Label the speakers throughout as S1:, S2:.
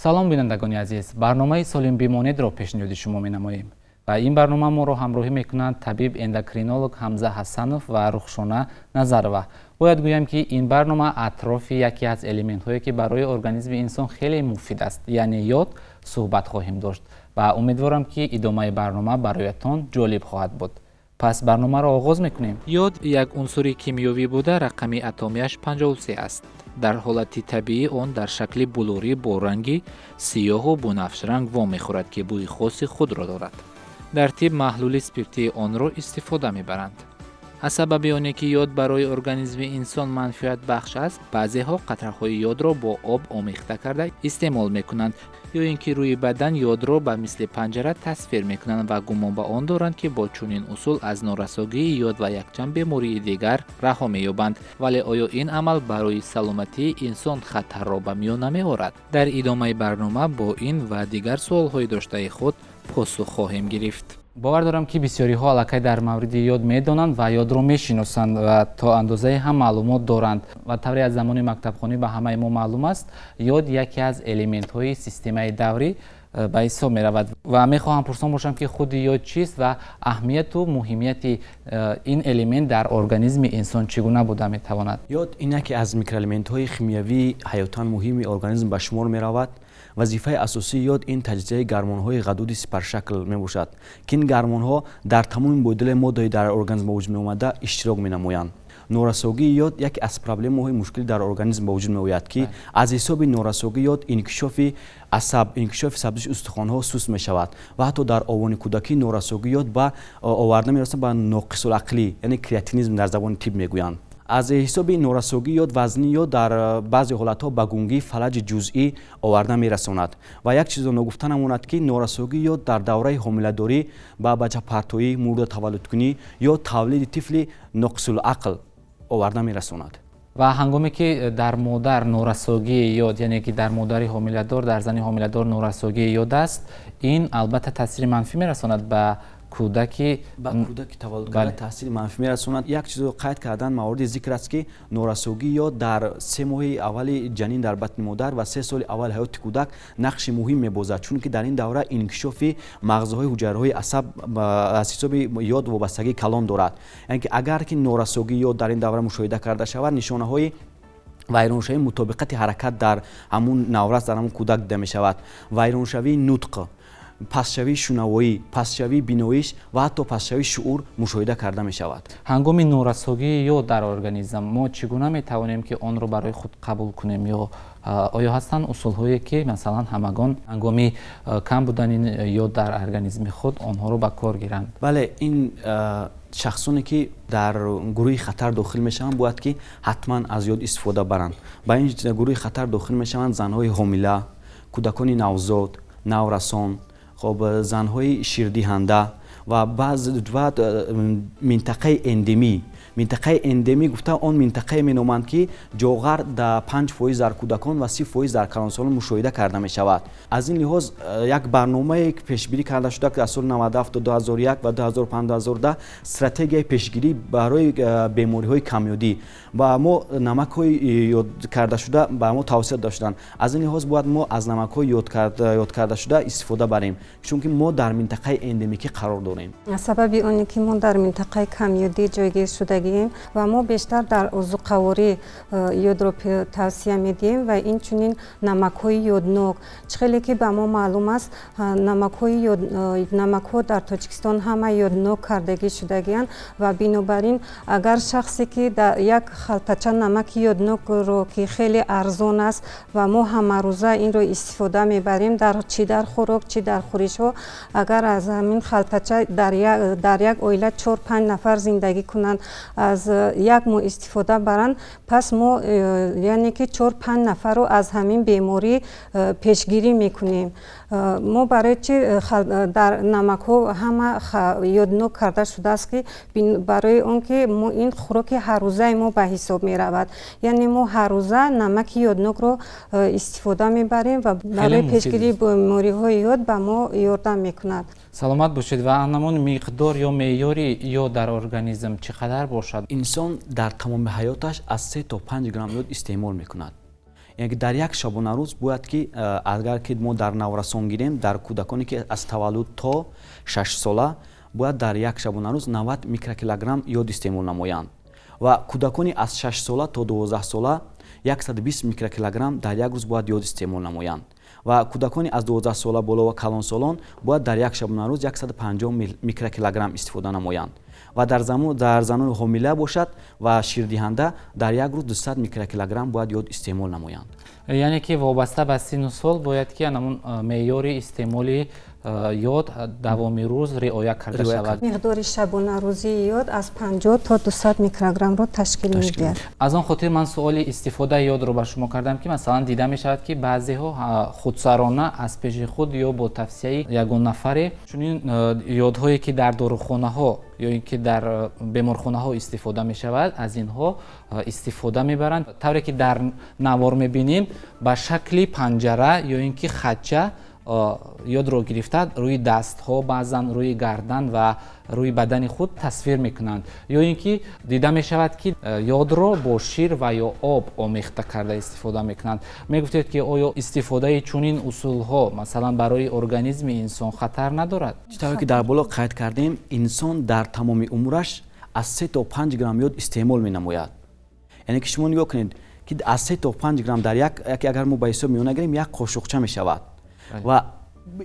S1: Салом, бинандагони азиз! Барномаи «Солим бимонедро» пешниҳоди шумо менамоем ва ин барнома моро ҳамроҳӣ мекунанд табиб эндокринолог Ҳамза Ҳасанов ва Рухшона Назарова. Бояд гӯям, ки ин барнома атрофи яке аз элементҳое, ки барои организми инсон хеле муфид аст, яъне йод, суҳбат хоҳем дошт ва умедворам, ки идомаи барнома бароятон ҷолиб хоҳад буд. Пас барномаро оғоз мекунем.
S2: Йод як унсури кимиёвӣ буда, рақами атомияш 53 аст. Дар ҳолати табиӣ он дар шакли булурӣ бо ранги сиёҳу бунафшранг вомехӯрад, ки бӯи хоси худро дорад. Дар тиб маҳлули спиртии онро истифода мебаранд. Аз сабаби оне ки йод барои организми инсон манфиатбахш аст, баъзеҳо қатраҳои йодро бо об омехта карда истеъмол мекунанд ё ин ки рӯи бадан йодро ба мисли панҷара тасвир мекунанд ва гумон ба он доранд, ки бо чунин усул аз норасогии йод ва якчанд бемории дигар раҳо меёбанд. Вале оё ин амал барои саломатии инсон хатарро ба миён намеорад? Дар идомаи барнома бо ин ва дигар суолҳои доштаи худ посух хоҳем гирифт.
S1: Бовар дорам, ки бисёриҳо аллакай дар мавриди йод медонанд ва йодро мешиносанд ва то андозае ҳам маълумот доранд. Ва тавре аз замони мактабхонӣ ба ҳамаи мо маълум аст, йод яке аз элементҳои системаи даврӣ ба ҳисоб меравад. Ва мехоҳам пурсон бошам, ки худи йод чист ва аҳамияту муҳимияти ин элемент дар организми инсон чӣ гуна буда метавонад?
S3: Йод ин яке аз микроэлементҳои химиявии ҳаётан муҳими организм ба шумор меравад. Вазифаи асосии йод ин таҷзияи гармонҳои ғадуди сипаршакл мебошад, ки ин гармонҳо дар тамоми мубодилаи моддаи дар организм ба вуҷуд меомада иштирок менамоянд. Норасогии йод яке аз проблемаҳои мушкилӣ дар организм ба вуҷуд меояд, ки аз ҳисоби норасогии йод инкишофи асаб, инкишофи сабзиши устухонҳо суст мешавад ва ҳатто дар овони кӯдакӣ норасогии йод ба оварда мерасад ба ноқисулақлӣ, яъне кретинизм дар забони тиб мегӯянд. Аз ҳисоби норасогии йод вазнии йод дар баъзе ҳолатҳо ба гунгӣ, фалаҷи ҷузъӣ оварда мерасонад. Ва як чизро ногуфта намонад, ки норасогии йод дар давраи ҳомиладорӣ ба бачапартоӣ, мурда таваллудкунӣ ё тавлиди тифли ноқисулақл оварда мерасонад.
S1: Ва ҳангоме ки дар модар норасогии йод, яъне ки дар модари ҳомиладор, дар зани ҳомиладор норасогии йод аст, ин албатта таъсири манфӣ мерасонад ба кӯдаки
S3: Ба кӯдаки таваллудкарда таъсири манфӣ мерасонад. Як чизро қайд кардан мавриди зикр аст, ки норасогии йод дар 3 моҳи аввали ҷанин дар батни модар ва 3 соли аввали ҳаёти кӯдак нақши муҳим мебозад, чунки дар ин давра инкишофи мағзҳои ҳуҷайраҳои асаб аз ҳисоби йод вобастагии калон дорад. Яъне ки агар ки норасогии йод дар ин давра мушоҳида карда шавад, нишонаҳои вайроншавии мутобиқати ҳаракат дар ҳамун наврас, дар ҳамун кӯдак дида мешавад: вайроншавии нутқ, пастшавии шунавоӣ, пастшавии биноиш ва ҳатто пастшавии шуур мушоҳида карда мешавад.
S1: Ҳангоми норасогии йод дар организм мо чӣ гуна метавонем, ки онро барои худ қабул кунем? Ё оё ҳастанд усулҳое, ки масалан ҳамагон ҳангоми кам будани йод дар организми худ онҳоро ба кор гиранд?
S3: Бале, ин шахсоне, ки дар гурӯҳи хатар дохил мешаванд, бояд ки ҳатман аз йод истифода баранд. Ба ин гурӯҳи хатар дохил мешаванд занҳои ҳомила, кӯдакони навзод, наврасон, хоб, занҳои ширдиҳанда ва баъз ва минтақаи эндемӣ. Минтақаи эндемӣ гуфта он минтақае меноманд, ки ҷоғар да 5% дар кӯдакон ва 30% дар калонсолон мушоҳида карда мешавад. Аз ин лиҳоз як барномае пешбинӣ карда шуда, ки аз соли 97 то 2001 ва 2005 2010 стратегияи пешгирӣ барои бемориҳои камёдӣ ва мо намакҳои ёд кардашуда ба мо тавсия дода шуданд. Аз ин лиҳоз бояд мо аз намакҳои ёд кардашуда истифода барем, чунки мо дар минтақаи эндемикӣ қарор дорем.
S4: Сабаби оне ки мо дар минтақаи камёдӣ ҷойгир шудагием ва мо бештар дар озуқаворӣ йодро тавсия медиҳем ва инчунин намакҳои йоднок. Чӣ хеле ки ба мо маълум аст, намакҳо дар Тоҷикистон ҳама йоднок кардагӣ шудагианд ва бинобар ин агар шахсе ки як халтача намаки йоднокро, ки хеле арзон аст ва мо ҳамарӯза инро истифода мебарем дар чӣ дар хӯрок, чӣ дар хӯришҳо, агар аз ҳамин халтача дар як оила чор панҷ нафар зиндагӣ кунанд, аз як моҳ истифода баранд, пас мо яъне ки чор панҷ нафарро аз ҳамин беморӣ пешгирӣ мекунем. Мо барои чи дар намакҳо ҳама йоднок карда шудааст, ки барои он ки ин хӯроки ҳаррӯзаи мо ба ҳисоб меравад, яъне мо ҳаррӯза намаки йоднокро истифода мебарем ва барои пешгирии бемориҳои йод ба мо ёрдам мекунад.
S1: Саломат бошед. Ва ҳамон миқдор ё меъёри йод дар организм чӣ қадар бошад?
S3: Инсон дар тамоми ҳаёташ аз 3 то 5 грамм йод истеъмол мекунад. Яъне ки дар як шабонарӯз бояд ки, агар ки мо дар наврасон гирем, дар кӯдаконе ки аз таваллуд то 6 сола, бояд дар як шабонарӯз 90 микрокилограмм йод истеъмол намоянд ва кӯдакони аз 6 сола то 12 сола 120 микрокилограмм дар як рӯз бояд йод истеъмол намоянд ва кӯдакони аз 12 сола боло ва калонсолон бояд дар як шабонарӯз 150 микрокилограмм истифода намоянд ва дар занони ҳомила бошад ва ширдиҳанда дар як рӯз 200 микрокилограмм бояд йод истеъмол намоянд.
S1: Яъне ки вобаста ба синну сол бояд ки анамун меъёри истеъмоли йод давоми рӯз риоя карда шавад.
S4: Миқдори шабонарӯзии йод аз 50 то 200 микрограммро ташкил медиҳад.
S1: Аз он хотир ман суоли истифодаи йодро ба шумо кардам, ки масалан дида мешавад, ки баъзеҳо худсарона аз пеши худ ё бо тавсияи ягон нафаре чунин йодҳое, ки дар дорухонаҳо ё ин ки дар беморхонаҳо истифода мешавад, аз инҳо истифода мебаранд. Тавре ки дар навор мебинем, ба шакли панҷара ё ин ки хатча йодро гирифта, рӯи дастҳо, баъзан рӯи гардан ва рӯи бадани худ тасвир мекунанд, ё ин ки дида мешавад, ки йодро бо шир ва ё об омехта карда истифода мекунанд. Мегуфтед, ки оё истифодаи чунин усулҳо, масалан, барои организми инсон хатар надорад?
S3: Чӣ тавре ки дар боло қайд кардем, инсон дар тамоми умраш аз 3 то 5 грамм йод истеъмол менамояд. Яъне ки шумо нигоҳ кунед, ки аз 3 то 5 грамм дар як, агар мо ба ҳисоб миёна гирем, як қошуқча мешавад. Ва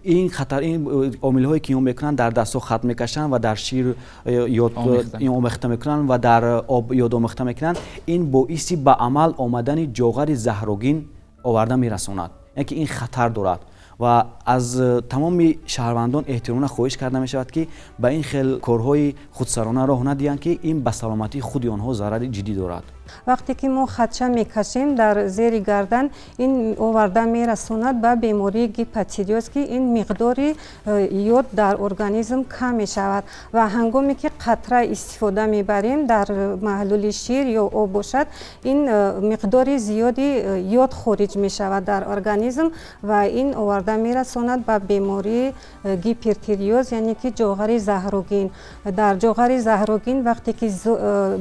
S3: ин хатар, ин омилҳое ки инҳо мекунанд, дар дастҳо хат мекашанд ва дар шир йод омехта мекунанд ва дар об йод омехта мекунанд, ин боиси ба амал омадани ҷоғари заҳрогин оварда мерасонад. Яъне ки ин хатар дорад ва аз тамоми шаҳрвандон эҳтиромона хоҳиш карда мешавад, ки ба ин хел корҳои худсарона роҳ надиҳанд, ки ин ба саломатии худи онҳо зарари ҷиддӣ дорад.
S4: Вақте ки мо хатча мекашем дар зери гардан, ин оварда мерасонад ба бемории гипотиреоз, ки ин миқдори йод дар организм кам мешавад. Ва ҳангоме ки қатра истифода мебарем, дар маҳлули шир ё об бошад, ин миқдори зиёди йод хориҷ мешавад дар организм ва ин оварда мерасонад ба бемории гипертиреоз, яъне ки ҷоғари заҳрогин. Дар ҷоғари заҳрогин вақте ки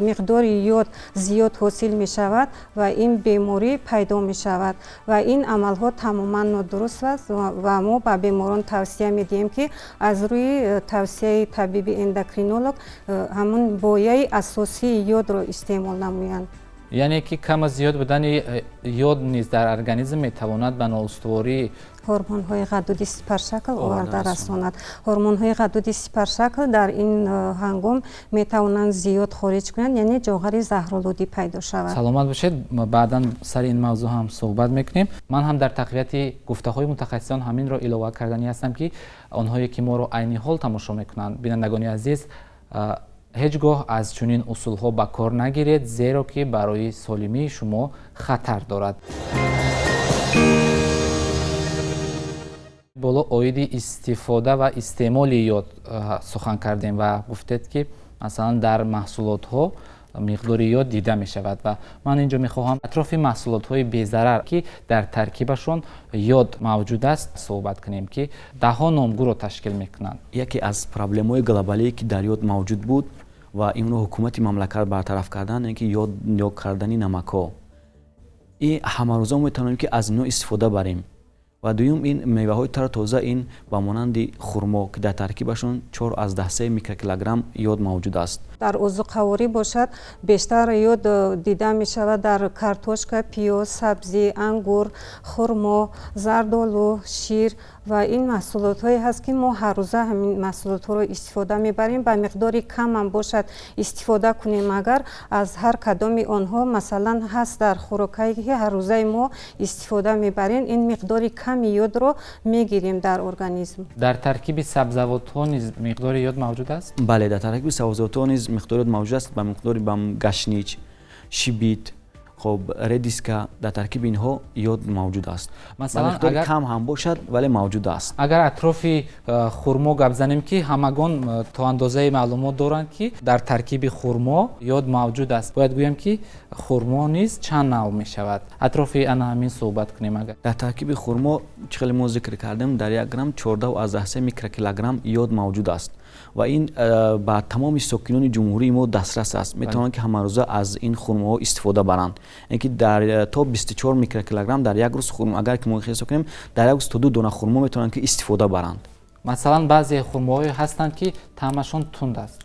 S4: миқдори йод зиёд ҳосил мешавад ва ин беморӣ пайдо мешавад. Ва ин амалҳо тамоман нодуруст аст ва мо ба беморон тавсия медиҳем, ки аз рӯи тавсияи табиби эндокринолог ҳамун бояи асосии йодро истеъмол намоянд.
S1: Яъне ки кам зиёд будани йод низ дар организм метавонад ба ноустувории
S4: ҳормонҳои ғадуди сипаршакл оварда расонад. Ҳормонҳои ғадуди сипаршакл дар ин ҳангом метавонанд зиёд хориҷ кунанд, яъне ҷоғари заҳролудӣ пайдо шавад.
S1: Саломат бошед, баъдан сари ин мавзӯъ ҳам суҳбат мекунем. Ман ҳам дар тақвияти гуфтаҳои мутахассисон ҳаминро илова карданӣ ҳастам, ки онҳое ки моро айни ҳол тамошо мекунанд, бинандагони азиз, ҳеҷ гоҳ аз чунин усулҳо ба кор нагиред, зеро ки барои солимии шумо хатар дорад. Боло оиди истифода ва истеъмоли йод сухан кардем ва гуфтед, ки масалан дар маҳсулотҳо миқдори йод дида мешавад. Ва ман инҷо мехоҳам атрофи маҳсулотҳои безарар, ки дар таркибашон йод мавҷуд аст, суҳбат кунем, ки даҳҳо номгӯро ташкил мекунанд.
S3: Яке аз проблемаҳои глобалие, ки дар йод мавҷуд буд ва инро ҳукумати мамлакат бартараф кардан, ки йод кардани намакҳо. И ҳамарӯза метавонем, ки аз инҳо истифода барем. Ва дуюм, ин меваҳои тару тоза, ин ба монанди хурмо, ки дар таркибашон 4,3 микрокилограмм йод мавҷуд аст.
S4: Дар озуқаворӣ бошад, бештар йод дида мешавад дар картошка, пиёз, сабзӣ, ангур, хурмо, зардолу, шир. Ва ин маҳсулотҳое ҳаст, ки мо ҳаррӯза ҳамин маҳсулотҳоро истифода мебарем. Ба миқдори камам бошад истифода кунем, агар аз ҳар кадоми онҳо, масалан, ҳаст дар хӯрокае, ки ҳаррӯзаи мо истифода мебарем, ин миқдори ками йодро мегирем дар организм.
S1: Дар таркиби сабзавотҳо низ миқдори йод мавҷуд аст?
S3: Бале, дар таркиби сабзавотҳо низ миқдори йод мавҷуд аст, ба миқдори ба гашнич, шибит, хоб, редиска, дар таркиби инҳо йод мавҷуд аст.
S1: Масалан,
S3: миқдори кам ҳам бошад, вале мавҷуд аст.
S1: Агар атрофи хурмо гап занем, ки ҳамагон то андозаи маълумот доранд, ки дар таркиби хурмо йод мавҷуд аст, бояд гӯям, ки хурмо низ чанд навъ мешавад. Атрофи ана ҳамин суҳбат кунем агар.
S3: Дар таркиби хурмо, чӣ хеле мо зикр кардем, дар 1 грамм 14,3 микрокилограмм йод мавҷуд аст ва ин ба тамоми сокинони ҷумҳурии мо дастрас аст, метавонанд, ки ҳамарӯза аз ин хурмоҳо истифода баранд. Яъне ки дар то 24 микрокилограмм дар як рӯз хурмо, агар ки мо ҳисоб кунем, дар як рӯз то 2 дона хурмо метавонанд ки истифода баранд.
S1: Масалан, баъзе хурмоҳое ҳастанд, ки таъмашон тунд аст.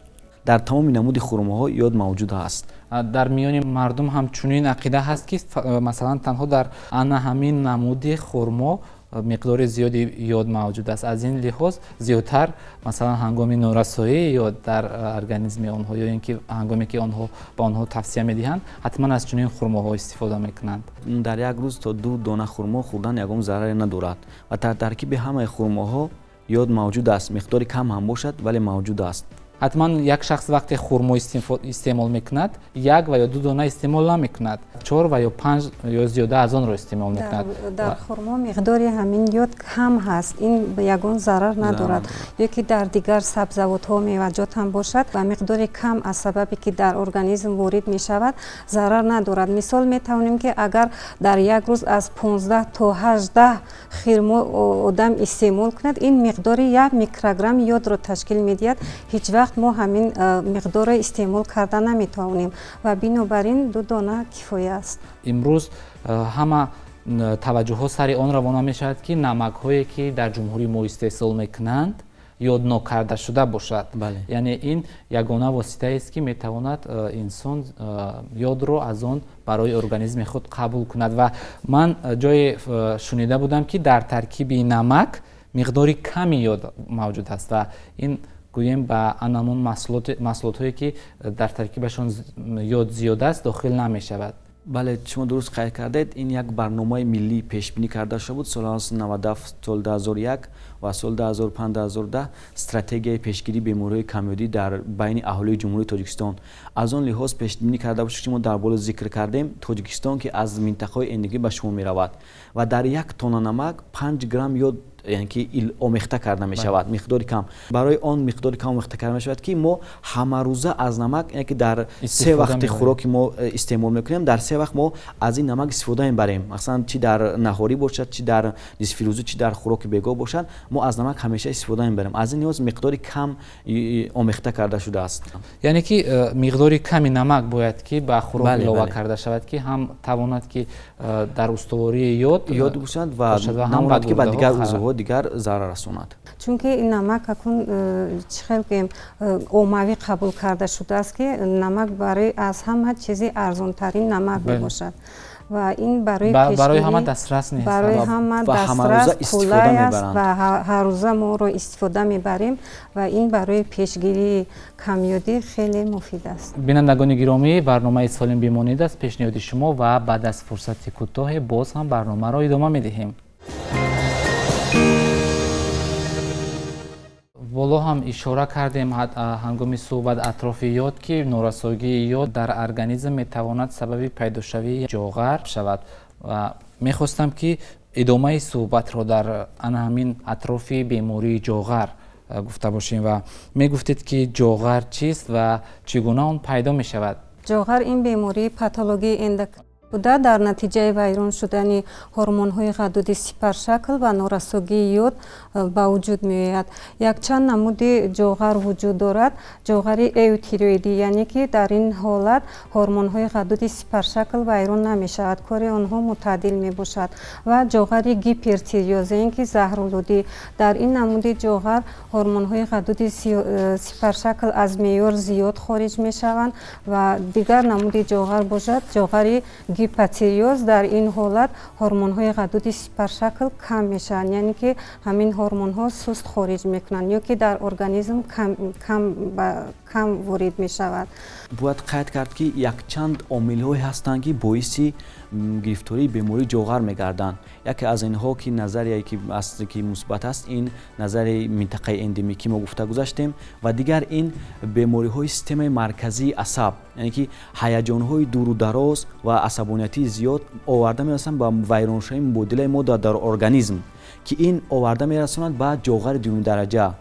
S3: Дар тамоми намуди хурмоҳо йод мавҷуд аст.
S1: Дар миёни мардум ҳам чунин ақида ҳаст, ки масалан танҳо дар ана ҳамин намуди хурмо миқдори зиёди йод мавҷуд аст. Аз ин лиҳоз зиёдтар масалан ҳангоми норасоии йод дар организми онҳо ё ин ки ҳангоме ки онҳо ба онҳо тавсия медиҳанд, ҳатман аз чунин хурмоҳо истифода мекунанд.
S3: Дар як рӯз то 2 дона хурмо хӯрдан ягон зараре надорад ва дар таркиби ҳамаи хурмоҳо йод мавҷуд аст. Миқдори кам ҳам бошад, вале мавҷуд аст.
S1: Ҳатман як шахс вақте хурмо истеъмол мекунад, 1 ва ё 2 дона истеъмол намекунад, 4 ва ё 5 ё зиёда аз онро истеъмол мекунад.
S4: Дар хурмо миқдори ҳамин йод кам ҳаст, ин ягон зарар надорад. Ё ки дар дигар сабзавотҳо, меваҷот ҳам бошад, ба миқдори кам аз сабабе ки дар организм ворид мешавад, зарар надорад. Мисол метавонем, ки агар дар як рӯз аз 15 то 18 хирмо одам истеъмол кунад, ин миқдори 1 микрограмм йодро ташкил медиҳад. Ҳеҷ вақт мо ҳамин миқдорро истеъмол карда наметавонем ва бинобар ин 2 дона кифоя аст.
S1: Имрӯз ҳама таваҷҷӯҳҳо сари он равона мешавад, ки намакҳое ки дар ҷумҳурии мо истеҳсол мекунанд, ёднок карда шуда бошад. Яъне ин ягона воситаест, ки метавонад инсон ёдро аз он барои организми худ қабул кунад. Ва ман ҷое шунида будам, ки дар таркиби намак миқдори ками ёд мавҷуд аст ва ин гӯем ба анамон маҳсулотҳое ки дар таркибашон ёд зиёд аст дохил намешавад.
S3: Бале, шумо дуруст қайд кардед. Ин як барномаи миллӣ пешбинӣ карда шуда буд соли 1997, соли 2001 ва соли 2005-2010, стратегияи пешгирии бемориҳои камёдӣ дар байни аҳолии Ҷумҳурии Тоҷикистон. Аз он лиҳоз пешбинӣ карда бошад, ки мо дар боло зикр кардем, Тоҷикистон ки аз минтақаҳои эндемикӣ ба шумо меравад ва дар 1 тонна намак 5 грамм ёд, яъне ки омехта карда мешавад, миқдори кам. Барои он миқдори кам омехта карда мешавад, ки мо ҳамарӯза аз намак, яъне ки дар 3 вақти хӯроки мо истеъмол мекунем, дар 3 вақт мо аз ин намак истифода мебарем. Масалан, чи дар наҳорӣ бошад, чи дар нисфирӯзӣ, чи дар хӯроки бегоҳ бошад, мо аз намак ҳамеша истифода мебарем. Аз ин лиҳоз миқдори кам омехта карда шудааст.
S1: Яъне ки миқдори ками намак бояд ки ба хӯрок илова карда шавад, ки ҳам тавонад ки дар устувории ёд
S3: бошад ва ҳам ки ба дигар узвҳо дигар зарар расонад.
S4: Чунки ин намак акун чӣ хел гӯем, оммавӣ қабул карда шудааст, ки намак барои аз ҳама чизи арзонтарин намак мебошад ва ин барои
S1: ҳама дастрас нест.
S4: Барои ҳама дастрас, қулай аст ва ҳаррӯза мо онро истифода мебарем ва ин барои пешгирии камёдӣ хеле муфид аст.
S1: Бинандагони гиромӣ, барномаи солим бимонед аст пешниҳоди шумо ва баъд аз фурсати кӯтоҳе боз ҳам барномаро идома медиҳем. Боло ҳам ишора кардем ҳангоми суҳбат атрофи ёд, ки норасогии ёд дар организм метавонад сабаби пайдошавии ҷоғар шавад ва мехостам, ки идомаи суҳбатро дар ана ҳамин атрофи бемории ҷоғар гуфта бошем ва мегуфтед, ки ҷоғар чист ва чӣ гуна он пайдо мешавад.
S4: Ҷоғар ин бемории патологии эндокрин буда дар натиҷаи вайрон шудани ҳормонҳои ғадуди сипаршакл ва норасогии йод ба вуҷуд меояд. Якчанд намуди ҷоғар вуҷуд дорад. Ҷоғари эутиреоидӣ, яъне ки дар ин ҳолат ҳормонҳои ғадуди сипаршакл вайрон намешавад, кори онҳо мутаъдил мебошад. Ва ҷоғари гипертиреоз, ин ки заҳролудӣ. Дар ин намуди ҷоғар ҳормонҳои ғадуди сипаршакл аз меъёр зиёд хориҷ мешаванд ва дигар намуди ҷоғар бошад ҷоғари гипотиреоз. Дар ин ҳолат ҳормонҳои ғадуди сипаршакл кам мешаванд, яъне ки ҳамин ҳормонҳо суст хориҷ мекунанд ё ки дар организм кам ворид мешавад.
S3: Бояд қайд кард, ки якчанд омилҳое ҳастанд, ки боиси гирифтории бемории ҷоғар мегарданд. Яке аз инҳо ки назарияе ки аст, ки мусбат аст, ин назарияи минтақаи эндемикӣ мо гуфта гузаштем ва дигар ин бемориҳои системаи марказии асаб, яъне ки ҳаяҷонҳои дуру дароз ва асабонияти зиёд оварда мерасонанд ба вайроншавии мубодилаи модда дар организм, ки ин оварда мерасонад ба ҷоғари дуюмдараҷа.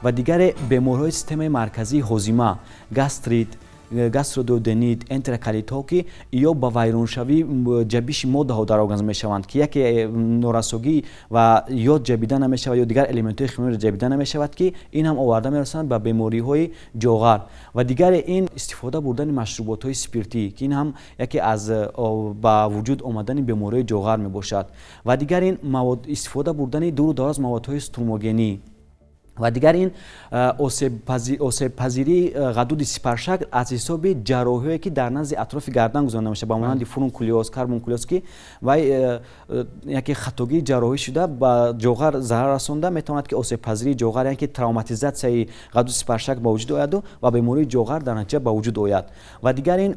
S3: Ва дигаре бемориҳои системаи марказии ҳозима, гастрит, Гастродуоденит, энтероколитҳо, ки ё ба вайроншавии ҷабиши моддаҳо дар организм мешаванд, ки яке норасогӣ ва йод ҷабида намешавад ё дигар элементҳои химиёро ҷабида намешавад, ки ин ҳам оварда мерасонад ба бемориҳои ҷоғар. Ва дигаре ин истифода бурдани машруботҳои спиртӣ, ки ин ҳам яке аз ба вуҷуд омадани бемориҳои ҷоғар мебошад. Ва дигар ин истифода бурдани дуру дароз маводҳои струмогенӣ. Ва дигар ин осебпазирии ғадуди сипаршакл аз ҳисоби ҷарроҳиҳое, ки дар назди атрофи гардан гузаронда мешавад, ба монанди фурункулиоз, карбункулиоз, ки вай яке хатогии ҷарроҳӣ шуда, ба ҷоғар зарар расонда метавонад, ки осебпазирии ҷоғар, яъне ки травматизатсияи ғадуди сипаршакл ба вуҷуд ояду ва бемории ҷоғар дар натиҷа ба вуҷуд ояд. Ва дигар ин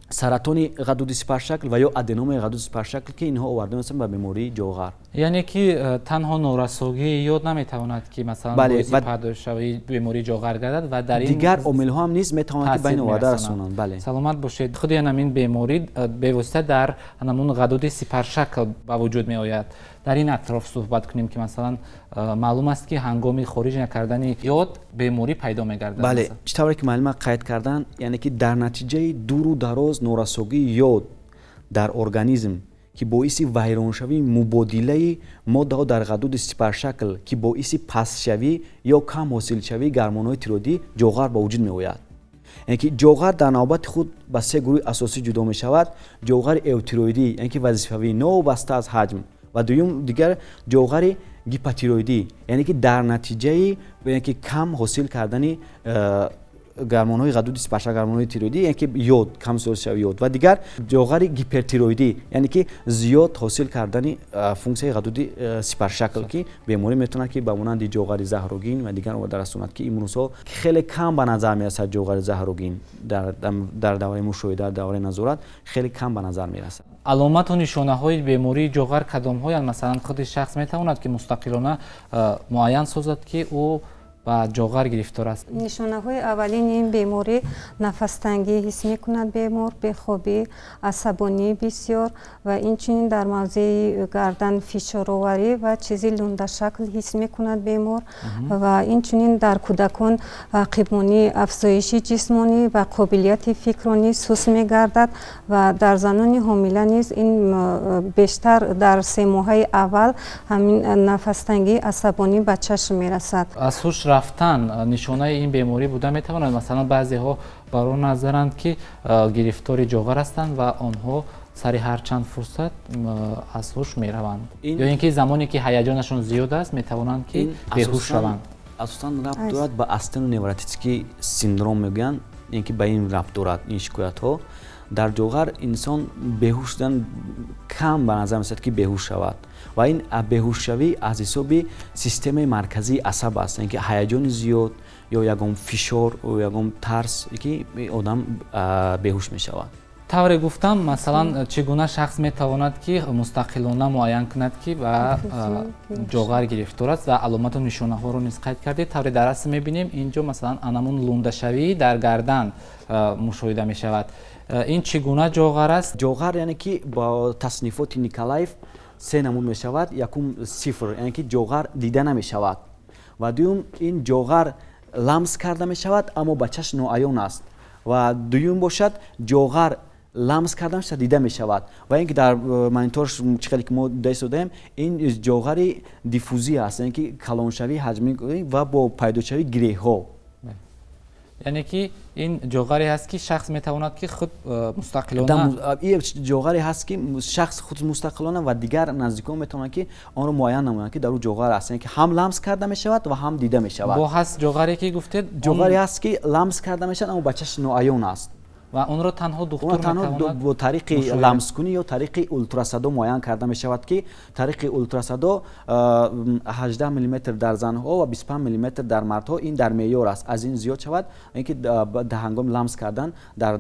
S3: саратони ғадуди сипаршакл ва ё аденомаи ғадуди сипаршакл, ки инҳо оварда мерасонанд ба бемории ҷоғар.
S1: Яъне ки танҳо норасогии йод наметавонад, ки масалан боиси пайдошавии бемории ҷоғар гардад ва дар ин
S3: дигар омилҳо ҳам низ метавонанд, ки ба ин оварда расонанд, бале.
S1: Саломат бошед. Худи ҳамин беморӣ бевосита дар ҳамон ғадуди сипаршакл ба вуҷуд меояд. Дар ин атроф суҳбат кунем, ки масалан маълум аст, ки ҳангоми хориҷ накардани йод беморӣ пайдо мегардад.
S3: Бале, чӣ тавре ки муаллима қайд карданд, яъне ки дар натиҷаи дуру дароз норасогии йод дар организм, ки боиси вайроншавии мубодилаи моддаҳо дар ғадуди сипаршакл, ки боиси пастшавӣ ё кам ҳосилшавии гармонҳои тироидӣ, ҷоғар ба вуҷуд меояд. Яъне ки ҷоғар дар навбати худ ба се гурӯҳи асосӣ ҷудо мешавад: ҷоғари эутироидӣ, яъне ки вазифавӣ, новобаста аз ҳаҷм, ва дуюм дигар ҷоғари гипотироидӣ, яъне ки дар натиҷаи, яъне ки кам ҳосил кардани гармонҳои ғадуди сипаршакл, гармонҳои тироидӣ, яъне ки йод, кам ҳосилшавии йод, ва дигар ҷоғари гипертироидӣ, яъне ки зиёд ҳосил кардани функсияи ғадуди сипаршакл, ки беморӣ метавонад, ки ба монанди ҷоғари заҳрогин ва дигар оварда расонад, ки имрӯзҳо хеле кам ба назар мерасад. Ҷоғари заҳрогин дар давраи мушоҳида, давраи назорат хеле кам ба назар мерасад.
S1: Аломату нишонаҳои бемории ҷоғар кадомҳоянд? Масалан, худи шахс метавонад, ки мустақилона муайян созад, ки ӯ ба ҷоғар гирифтор аст?
S4: Нишонаҳои аввалини ин беморӣ: нафастангӣ ҳис мекунад бемор, бехобӣ, асабонии бисёр ва инчунин дар мавзеи гардан фишороварӣ ва чизи лундашакл ҳис мекунад бемор. Ва инчунин дар кӯдакон қибмонии афзоиши ҷисмонӣ ва қобилияти фикронӣ суст мегардад ва дар занони ҳомила низ ин бештар дар 3 моҳаи аввал ҳамин нафастангӣ, асабонӣ ба чашм мерасад.
S1: Аз ҳуш рафтан нишонаи ин беморӣ буда метавонад? Масалан, баъзеҳо бар он назаранд, ки гирифтори ҷоғар ҳастанд ва онҳо сари ҳар чанд фурсат аз ҳуш мераванд ё ин ки замоне ки ҳаяҷонашон зиёд аст, метавонанд, ки беҳуш шаванд.
S3: Асосан рабт дорад ба астеноневротический синдром мегӯянд, ин ки ба ин рабт дорад ин шикоятҳо. Дар ҷоғар инсон беҳуш шудан кам ба назар мерасад, ки беҳуш шавад, ва ин беҳушшавӣ аз ҳисоби системаи марказии асаб аст, яъне ки ҳаяҷони зиёд ё ягон фишор, ягон тарс, ки одам беҳуш мешавад.
S1: Тавре гуфтам, масалан, чӣ гуна шахс метавонад, ки мустақилона муайян кунад, ки ба ҷоғар гирифтор аст, ва аломату нишонаҳоро низ қайд кардед. Тавре дар расм мебинем, ин ҷо масалан анамун лундашавӣ дар гардан мушоҳида мешавад. Ин чӣ гуна ҷоғар аст?
S3: Ҷоғар, яъне ки бо таснифоти Николаев се намуд мешавад. Якум сифр, яъне ки ҷоғар дида намешавад, ва дуюм ин ҷоғар ламс карда мешавад, аммо ба чашм ноаён аст, ва дуюм бошад ҷоғар ламс карда мешавад, дида мешавад. Ва ин ки дар монитор чӣ хеле ки мо дида истодаем, ин ҷоғари диффузӣ аст, яъне ки калоншавии ҳаҷмӣ ва бо пайдошавии гиреҳҳо.
S1: Яъне ки ин ҷоғаре ҳаст, ки шахс метавонад, ки худ мустақилона
S3: Ҷоғаре ҳаст, ки шахс худ мустақилона ва дигар наздикон метавонанд, ки онро муайян намоянд, ки дар ӯ ҷоғар аст, яъне ки ҳам ламс карда мешавад ва ҳам дида мешавад.
S1: Бо ҳаст ҷоғаре, ки гуфтед?
S3: Ҷоғаре ҳаст, ки ламс карда мешавад, аммо ба чашм ноаён аст.
S1: Ва онро танҳо духтур
S3: танҳо бо тариқи ламскунӣ ё тариқи ултрасадо муайян карда мешавад, ки тариқи ултрасадо 18 миллиметр дар занҳо ва 25 миллиметр дар мардҳо ин дар меъёр аст. Аз ин зиёд шавад, ин ки дар ҳангоми ламс кардан дар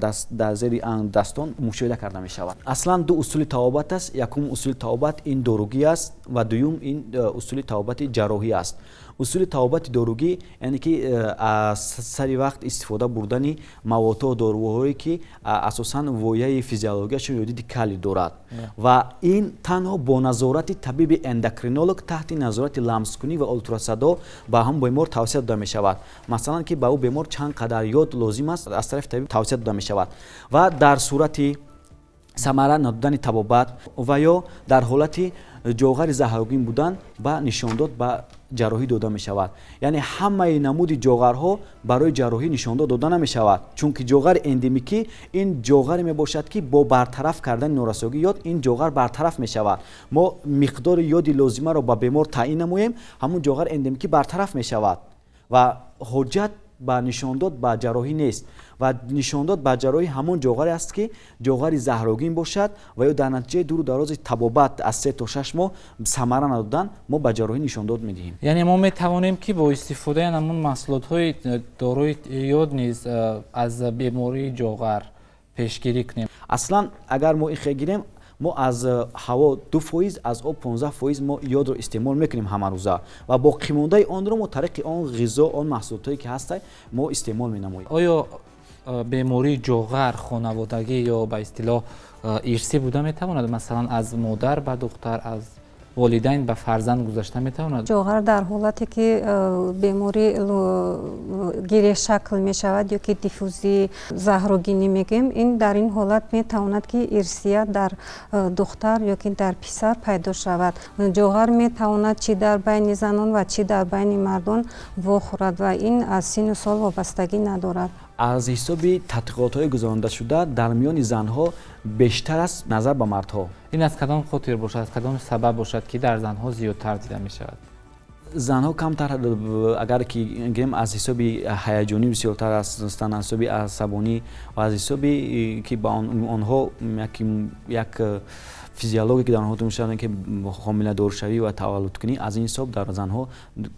S3: зери дастон мушоҳида карда мешавад. Аслан ду усули табобат аст. Якум усули табобат ин доругӣ аст ва дуюм ин усули табобати ҷарроҳӣ аст. Усули табобати доругӣ, яъне ки аз сари вақт истифода бурдани маводҳо, доруҳое ки асосан вояи физиологияшон йодиди калий дорад, ва ин танҳо бо назорати табиби эндокринолог таҳти назорати ламскунӣ ва ултрасадо ба ҳам бемор тавсия дода мешавад. Масалан, ки ба ӯ бемор чанд қадар йод лозим аст, аз тарафи табиб тавсия дода мешавад. Ва дар сурати самара надодани табобат ва ё дар ҳолати ҷоғари заҳрогин будан ба нишондод ба ҷарроҳӣ дода мешавад. Яъне ҳамаи намуди ҷоғарҳо барои ҷарроҳӣ нишондод дода намешавад, чунки ҷоғари эндемикӣ ин ҷоғаре мебошад, ки бо бартараф кардани норасогии йод ин ҷоғар бартараф мешавад. Мо миқдори йоди лозимаро ба бемор таъин намоем, ҳамун ҷоғари эндемикӣ бартараф мешавад ва ҳоҷат ба нишондод ба ҷарроҳӣ нест. Ва нишондод ба ҷарроҳӣ ҳамон ҷоғаре аст, ки ҷоғари заҳрогин бошад ва ё дар натиҷаи дуру дарози табобат аз 3 то 6 моҳ самара надодан мо ба ҷарроҳӣ нишондод медиҳем.
S1: Яъне мо метавонем, ки бо истифодаи ҳамон маҳсулотҳои дорои йод низ аз бемории ҷоғар пешгирӣ кунем.
S3: Аслан агар мо ихе гирем, мо аз ҳаво 2%, аз об 15% мо йодро истеъмол мекунем ҳамарӯза ва боқимондаи онро мо тариқи он ғизо, он маҳсулотҳое ки ҳастанд, мо истеъмол менамоем.
S1: Оё бемории ҷоғар хонаводагӣ ё ба истилоҳ ирсӣ буда метавонад? Масалан, аз модар ба духтар, аз волидайн ба фарзанд гузашта метавонад?
S4: Ҷоғар дар ҳолате ки беморӣ гирехшакл мешавад ё ки диффузии заҳрогинӣ мегӯем, ин дар ин ҳолат метавонад, ки ирсия дар духтар ё ки дар писар пайдо шавад. Ҷоғар метавонад чӣ дар байни занон ва чӣ дар байни мардон вохӯрад ва ин аз синну сол вобастагӣ надорад.
S3: Аз ҳисоби тадқиқотҳои гузарондашуда дар миёни занҳо бештар аст назар ба мардҳо.
S1: Ин аз кадом хотир бошад, аз кадом сабаб бошад, ки дар занҳо зиёдтар дида мешавад?
S3: Занҳо камтар, агар ки гирем, аз ҳисоби ҳаяҷонӣ бисёртар ҳастанд, аз ҳисоби асабонӣ ва аз ҳисоби ки ба онҳо як физиология ки дар онҳо мешавад, ки ҳомиладоршавӣ ва таваллудкунӣ, аз ин ҳисоб дар занҳо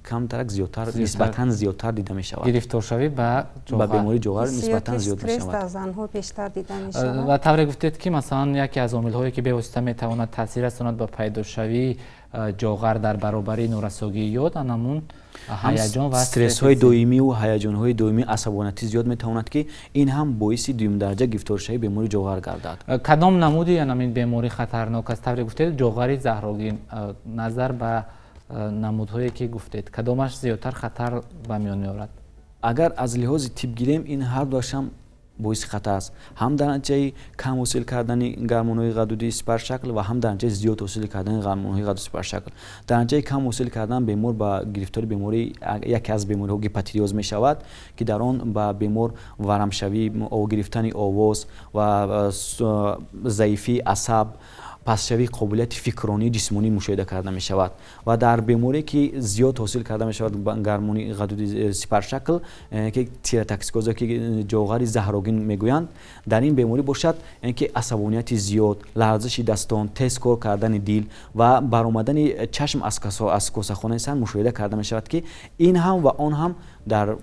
S3: камтарак зиёдтар, нисбатан зиёдтар дида мешавад.
S1: Гирифторшавӣ ба
S3: ба бемории ҷоғар нисбатан зиёд мешавад.
S4: Дар занҳо бештар дида мешавад.
S1: Ва тавре гуфтед, ки масалан яке аз омилҳое ки бевосита метавонад таъсир расонад ба пайдошавии ҷоғар дар баробари норасогии йод, анамун ҳаяҷон ва
S3: стрессҳои доимӣ ва ҳаяҷонҳои доимӣ, асабонияти зиёд метавонад, ки ин ҳам боиси дуюмдараҷа гирифторшавии бемории ҷоғар гардад.
S1: Кадом намуди анамин беморӣ хатарнок аст? Тавре гуфтед, ҷоғари заҳрогин назар ба намудҳое ки гуфтед, кадомаш зиёдтар хатар ба миён меорад?
S3: Агар аз лиҳози тиб гирем, ин ҳар дуашам боиси хатар аст, ҳам дар натиҷаи кам ҳосил кардани гармонҳои ғадудии сипаршакл ва ҳам дар натиҷаи зиёд ҳосил кардани гармонҳои ғадуди сипаршакл. Дар натиҷаи кам ҳосил кардан бемор ба гирифтори бемории яке аз бемориҳо гипотиреоз мешавад, ки дар он ба бемор варамшавӣ, гирифтани овоз ва заифии асаб, пастшавии қобилияти фикронии ҷисмонӣ мушоҳида карда мешавад. Ва дар беморие ки зиёд ҳосил карда мешавад гармони ғадуди сипаршакл, ки тиротоксикоза, ки ҷоғари заҳрогин мегӯянд, дар ин беморӣ бошад, ки асабонияти зиёд, ларзиши дастон, тез кор кардани дил ва баромадани чашм аз косахонаи сар мушоҳида карда мешавад, ки ин ҳам ва он ҳам дар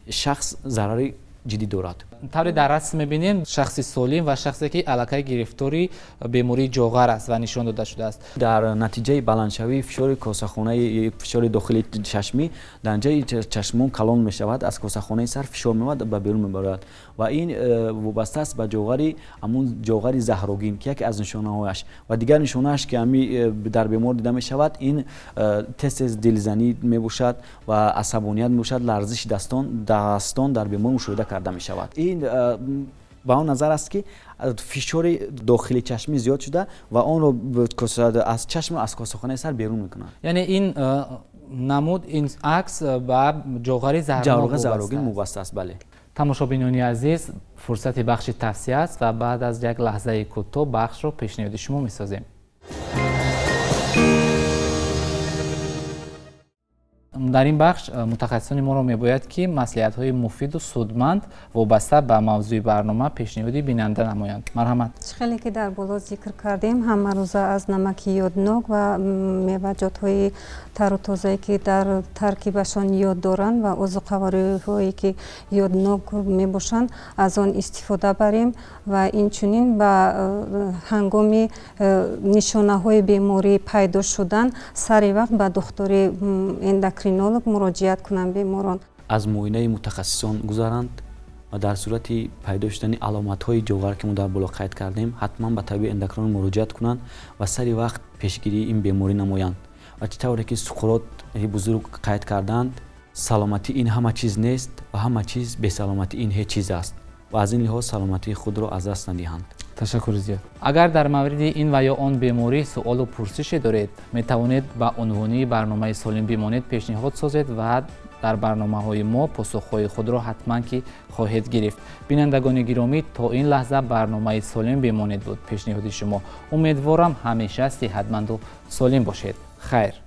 S3: шахс зарари ҷиддӣ дорад.
S1: Тавре дар расм мебинем, шахси солим ва шахсе ки аллакай гирифтори бемории ҷоғар аст ва нишон дода шудааст.
S3: Дар натиҷаи баландшавии фишори косахонаи, фишори дохили чашмӣ, дар натиҷаи чашмон калон мешавад, аз косахонаи сар фишор меояд, ба берун мебарояд ва ин вобаста аст ба ҷоғари, ҳамун ҷоғари заҳрогин, ки яке аз нишонаҳояш. Ва дигар нишонааш, ки ҳами дар бемор дида мешавад, ин тез тез дилзанӣ мебошад ва асабоният мебошад, ларзиши дастон дар бемор мушоҳида карда мешавад. Ин ба он назар аст, ки фишори дохили чашмӣ зиёд шуда ва онро аз чашм, аз косахонаи сар берун мекунад.
S1: Яъне ин намуд, ин акс ба ҷоғари
S3: заҳрогин вобаста аст. Бале.
S1: Тамошобинони азиз, фурсати бахши тавсия аст ва баъд аз як лаҳзаи кӯтоҳ бахшро пешниҳоди шумо месозем. Дар ин бахш мутахассисони моро мебояд, ки маслиҳатҳои муфиду судманд вобаста ба мавзӯи барнома пешниҳоди бинанда намоянд. Марҳамат.
S4: Чӣ хеле ки дар боло зикр кардем, ҳамарӯза аз намаки йоднок ва меваҷотҳои тару тозае, ки дар таркибашон йод доранд, ва озуқавориҳое ки йоднок мебошанд, аз он истифода барем ва инчунин ба ҳангоми нишонаҳои беморӣ пайдо шудан сари вақт ба духтури эндокринолог эндокринолог муроҷиат кунанд беморон.
S3: Аз муоинаи мутахассисон гузаранд ва дар сурати пайдо шудани аломатҳои ҷоғар, ки мо дар боло қайд кардем, ҳатман ба табиби эндокринолог муроҷиат кунанд ва сари вақт пешгирии ин беморӣ намоянд. Ва чӣ тавре ки Суқроти бузург қайд карданд, саломатӣ ин ҳама чиз нест ва ҳама чиз бесаломатӣ ин ҳеҷ чиз аст, ва аз ин лиҳоз саломатии худро аз даст надиҳанд.
S1: Ташаккури зиёд. Агар дар мавриди ин ва ё он беморӣ суолу пурсише доред, метавонед ба унвони барномаи «Солим бимонед» пешниҳод созед ва дар барномаҳои мо посухҳои худро ҳатман ки хоҳед гирифт. Бинандагони гиромӣ, то ин лаҳза барномаи «Солим бимонед» буд пешниҳоди шумо. Умедворам, ҳамеша сиҳатманду солим бошед. Хайр.